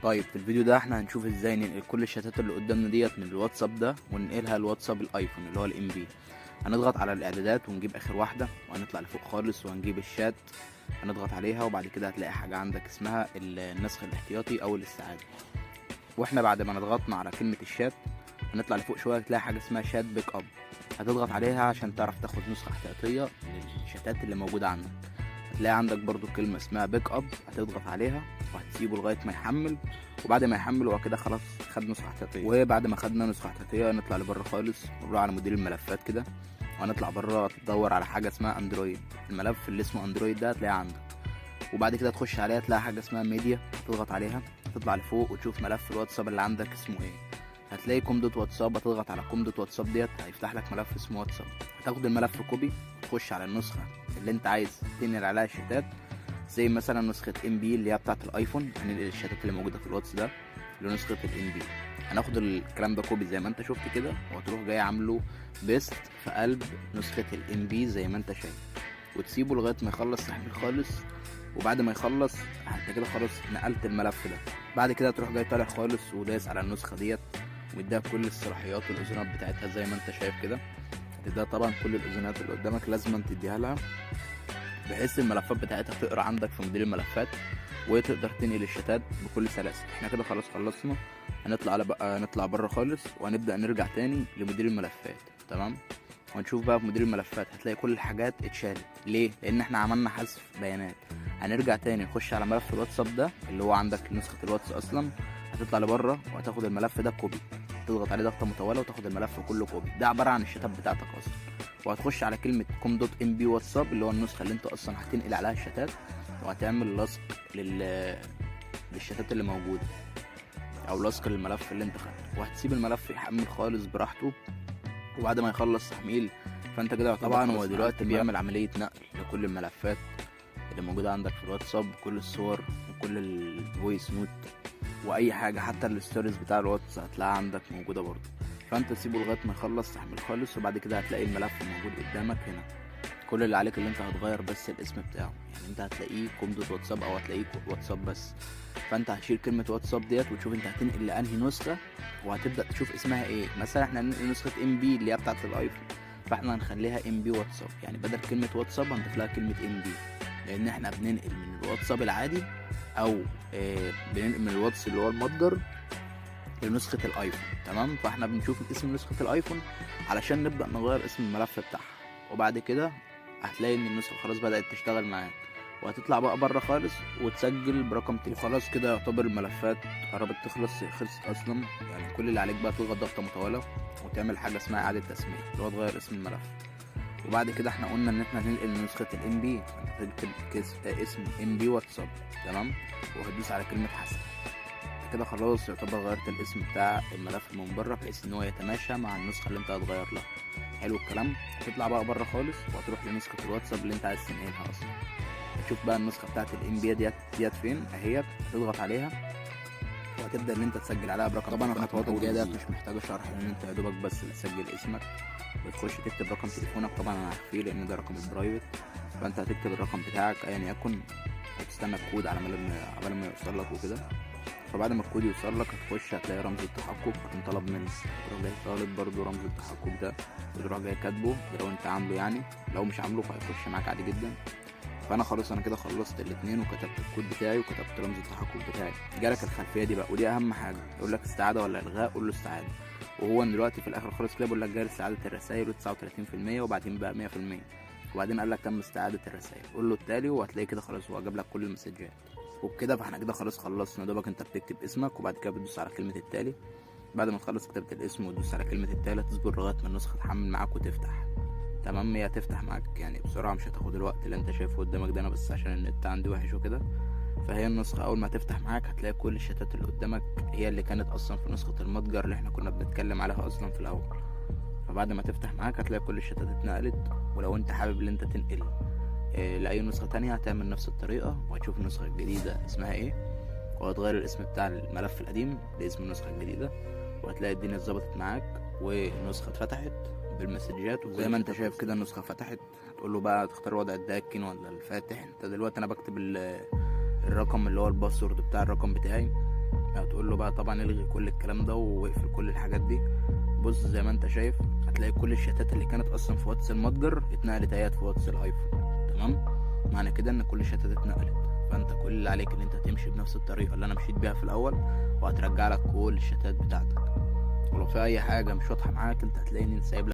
طيب في الفيديو ده احنا هنشوف ازاي ننقل كل الشاتات اللي قدامنا ديت من الواتساب ده وننقلها لواتساب الايفون اللي هو ال MB. هنضغط على الاعدادات ونجيب اخر واحدة وهنطلع لفوق خالص وهنجيب الشات، هنضغط عليها وبعد كده هتلاقي حاجة عندك اسمها النسخ الاحتياطي او الاستعاده. واحنا بعد ما نضغطنا على كلمة الشات هنطلع لفوق شوية هتلاقي حاجة اسمها chat backup، هتضغط عليها عشان تعرف تاخد نسخه احتياطيه للشاتات اللي موجودة عندك. هتلاقي عندك برضو كلمة اسمها backup، هتضغط عليها وهتسيبه لغاية ما يحمل، وبعد ما يحمل هو كده خلاص خد نسخه احتياطيه. وبعد ما خدنا نسخه احتياطيه نطلع لبره خالص ونروح على مدير الملفات كده، وهنطلع بره تدور على حاجة اسمها اندرويد، الملف اللي اسمه اندرويد ده هتلاقيه عندك. وبعد كده تخش عليها تلاقي حاجة اسمها ميديا، تضغط عليها تطلع لفوق وتشوف ملف الواتساب اللي عندك اسمه ايه. هتلاقي com dot واتساب، هتضغط على com dot واتساب ديت هيفتح لك ملف اسمه واتساب. هتاخد الملف copy تخش على النسخة اللي انت عايز تنقل عليها الشتات، زي مثلا نسخه MB اللي هي بتاعه الايفون، هننقل الشتات اللي موجودة في الواتس ده لنسخه ال MB. هناخد الكلام ده copy زي ما انت شفت كده، وهتروح جاي عامله paste في قلب نسخه ال MB زي ما انت شايف، وتسيبه لغاية ما يخلص تحميل خالص. وبعد ما يخلص انت كده خلاص نقلت الملف ده. بعد كده تروح جاي طالع خالص ودايس على النسخة ديت واديها كل الصلاحيات والاذونات بتاعتها زي ما انت شايف كده. تديها طبعا كل الاذونات اللي قدامك لازم تديها لها، بحيث الملفات بتاعتها تقرا عندك في مدير الملفات وتقدر تنقل الشتات بكل سلاسة. احنا كده خلاص خلصنا، هنطلع على بقى نطلع بره خالص وهنبدا نرجع تاني لمدير الملفات. تمام، وهنشوف بقى في مدير الملفات هتلاقي كل الحاجات اتشالت. ليه؟ لان احنا عملنا حذف بيانات. هنرجع تاني نخش على ملف الواتساب ده اللي هو عندك نسخه الواتس اصلا، هتطلع لبره وهتاخد الملف ده copy، تضغط عليه ضغطه مطولة وتاخد الملف كله copy. ده عبارة عن الشتات بتاعتك اصلا. وهتخش على كلمة com dot MB واتساب اللي هو النسخة اللي انت اصلا هتنقل عليها الشتات، وهتعمل لصق للشتات اللي موجودة او لصق للملف اللي انت خدته، وهتسيب الملف يحمل خالص براحته. وبعد ما يخلص تحميل فانت كده طبعا هو دلوقتي بيعمل عملية نقل لكل الملفات اللي موجودة عندك في الواتساب، كل الصور وكل ال voice note واي حاجة، حتى ال stories بتاع الواتس هتلاقيها عندك موجودة برضه. فانت تسيبه لغاية ما يخلص تحميل خالص، وبعد كده هتلاقي الملف موجود قدامك هنا. كل اللي عليك اللي انت هتغير بس الاسم بتاعه، يعني انت هتلاقيه com dot واتساب او هتلاقيه واتساب بس. فانت هتشيل كلمة واتساب ديت وتشوف انت هتنقل لانهي نسخه، وهتبدا تشوف اسمها ايه. مثلا احنا هننقل نسخه MB اللي هي بتاعه الايفون، فاحنا هنخليها MB واتساب، يعني بدل كلمة واتساب هنضيف لها كلمة MB، لان احنا بننقل من الواتساب العادي او بننقل من الواتس اللي هو المتجر لنسخة الايفون. تمام، فاحنا بنشوف اسم نسخة الايفون علشان نبدأ نغير اسم الملف بتاعها. وبعد كده هتلاقي ان النسخة خلاص بدأت تشتغل معاك، وهتطلع بقى بره خالص وتسجل برقم تليفون. خلاص كده يعتبر الملفات قربت تخلص، خلصت اصلا. يعني كل اللي عليك بقى تضغط ضغطة مطولة وتعمل حاجة اسمها إعادة تسمية اللي هو تغير اسم الملف. وبعد كده احنا قلنا ان احنا هننقل نسخة ال MB، فانت تكتب اسم MB واتساب. تمام، وهتدوس على كلمة حسن. كده خلاص يعتبر غيرت الاسم بتاع الملف من بره بحيث ان هو يتماشى مع النسخة اللي انت هتغير لها. حلو الكلام. هتطلع بقى بره خالص وهتروح لنسخة الواتساب اللي انت عايز تنقلها اصلا. هتشوف بقى النسخة بتاعت ال MB ديت فين اهي، هتضغط عليها وهتبدا ان انت تسجل عليها برقم. طبعا الخطوات الجاية ديت مش محتاجه شرح، لان انت يا دوبك بس بتسجل اسمك وتخش تكتب رقم تليفونك. طبعا انا هخفيه لان ده رقم ال private، فانت هتكتب الرقم بتاعك ايا يكن وتستنى الكود على ما يوصل لك وكده. فبعد ما الكود يوصل لك هتخش هتلاقي رمز التحقق انطلب منك، تروح جاي طالب برضو رمز التحقق ده وتروح جاي كاتبه ده لو انت عامله، يعني لو مش عامله فهيخش معاك عادي جدا. فانا خلاص انا كده خلصت الاتنين وكتبت الكود بتاعي وكتبت رمز التحقق بتاعي. جالك الخلفية دي بقى، ودي اهم حاجة، يقول لك استعاده ولا الغاء، قول له استعاده. وهو دلوقتي في الاخر خالص كده بيقول لك جاري استعاده الرسائل 39%، وبعدين بقى 100%، وبعدين قال لك تم استعاده الرسائل، قول له التالي، وهتلاقي كده خلاص هو جاب لك كل المسجات. وبكده فاحنا كده خلاص خلصنا. دوبك انت بتكتب اسمك وبعد كده بتدوس على كلمة التالي. بعد ما تخلص كتابه الاسم وتدوس على كلمة التالي تصبر لغاية ما النسخة تحمل معاك وتفتح. تمام، هي هتفتح معاك يعني بسرعة، مش هتاخد الوقت اللي انت شايفه قدامك ده، انا بس عشان النت عندي وحش وكده. فهي النسخة اول ما تفتح معاك هتلاقي كل الشتات اللي قدامك هي اللي كانت اصلا في نسخه المتجر اللي احنا كنا بنتكلم عليها اصلا في الاول. فبعد ما تفتح معاك هتلاقي كل الشتات اتنقلت. ولو انت حابب ان انت تنقل لاي نسخه تانية هتعمل نفس الطريقة، وهتشوف النسخة الجديدة اسمها ايه، وهتغير الاسم بتاع الملف القديم لاسم النسخة الجديدة، وهتلاقي الدنيا اتظبطت معاك والنسخة اتفتحت بالمسجات. وزي ما انت شايف كده النسخة فتحت. هتقول له بقى تختار وضع الداكن ولا الفاتح. انت دلوقتي انا بكتب الرقم اللي هو ال password بتاع الرقم بتاعي. هتقول له بقى طبعا الغي كل الكلام ده واقفل كل الحاجات دي. بص زي ما انت شايف هتلاقي كل الشتات اللي كانت اصلا في واتس المتجر اتنقلت اهيت في واتس الايفون. تمام، معنى كده ان كل الشتات اتنقلت. فانت كل اللي عليك ان انت تمشي بنفس الطريقة اللي انا مشيت بيها في الاول، وهترجع لك كل الشتات بتاعتك. ولو في اي حاجة مش واضحة معاك انت هتلاقيني سايب لك